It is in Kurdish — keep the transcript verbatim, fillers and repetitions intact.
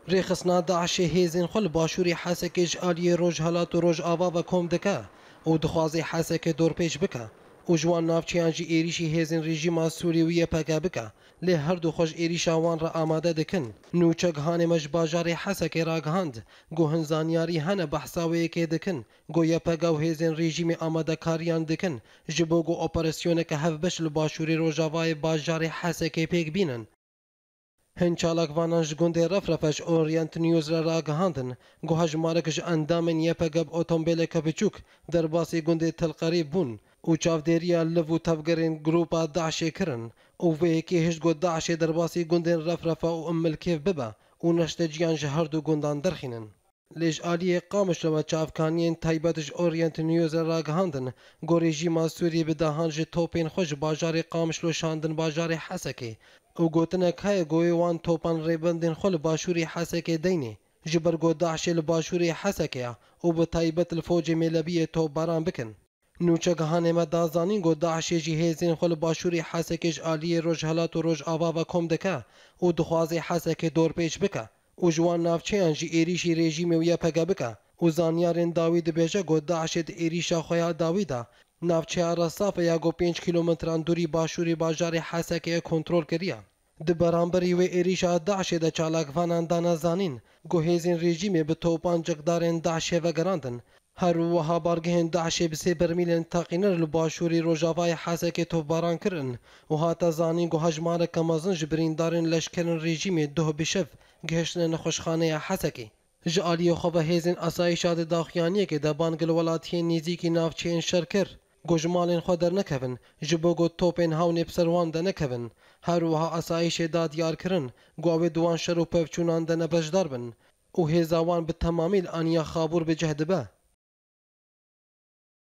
Rêxistina DAIŞê hêzên xwe li başûrê Hesekê ji aliyê Rojhelat û Rojava ve kom dike û dixwaze Hesekê dorpêç bike û ji wan navçeyan jî êrîşî hêzên rejîma Sûrî û Y P G bike. Lê her du xwe ji êrîşa wan re amade dikin. Nûçe gihanê me ji bajarê Hesekê ragihand ku hin zanyarî hene behsa wê yekê dikin ku Y P G û hêzên rejîmê amadekariyan dikin ji bo ku operasyoneke hevbeş li başûrê rojavayê bajarê Hesekê pêk bînin. Hin çalakvanan ji gundê Refrefe ji Orient News re ragihandin ku hejmarek ji endamên Y P G bi otombêleke biçûk derbasî gundê Telqerîb bûn û çavdêriya liv û tevgerên grûpa DAIŞê kirin û vê yekê hişt ku DAIŞê derbasî gundên Refrefe û Ummilkêf bibe û neşteciyan ji her du gundan derxînin. Lê ji aliyê Qamişlo ve çavkaniyên taybet ji Orient News re ragihandin ku rejîma Sûrî bi dehan ji topên xwe ji bajarê Qamişlo şandin bajarê Hesekê û gotinek heye ku wê wan topan rêbendên xwe li başûrê Hesekê deynê, ji ber ku DAIŞê li başûrê Hesekê ye û bi taybet li Focê Mêlebiyê topbaran bikin. Nûçegihanê me da zanîn ku DAIŞê jî hêzên xwe li başûrê Hesekê ji aliyê Rojhelat û Rojava ve kom dike û dixwaze Hesekê dorpêç bike û ji wan navçeyan jî êrîşî rejîmê û Y P G bike û zanyarên dawî dibêje ku DAIŞê di êrîşa xwe ya dawî de navçeya Resafe ya ku pênc kîlometran dûrî başûrê bajarê Hesekê ye kontrol kiriye. Di beramberî wê êrîşa DAIŞê de çalakvanan dane zanîn ku hêzên rejîmê bi topan cekdarên DAIŞê vegerandin. Her wiha bargehên DAIŞê bi sê bermîlên teqîner li başûrê rojavayê Hesekê topbaran kirin û hate zanîn ku hejmareke mezin ji birîndarên leşkerên rejîmê doh bi şev gihiştine nexweşxaneya Hesekê. Ji aliyê xwe ve hêzên asayîşa di daxuyaniyekê de bang li welatiyên nêzîkî navçeyên şer kir ku ji malên xwe dernekevin, ji bo ku topên hawnê bi ser wan de nekevin. Her wiha asayîşê da diyar kirin ku ew ê di wan şer û pevçûnan de nebeşdar bin û hêza wan bi temamî li aniya Xabûr bi cih dibe.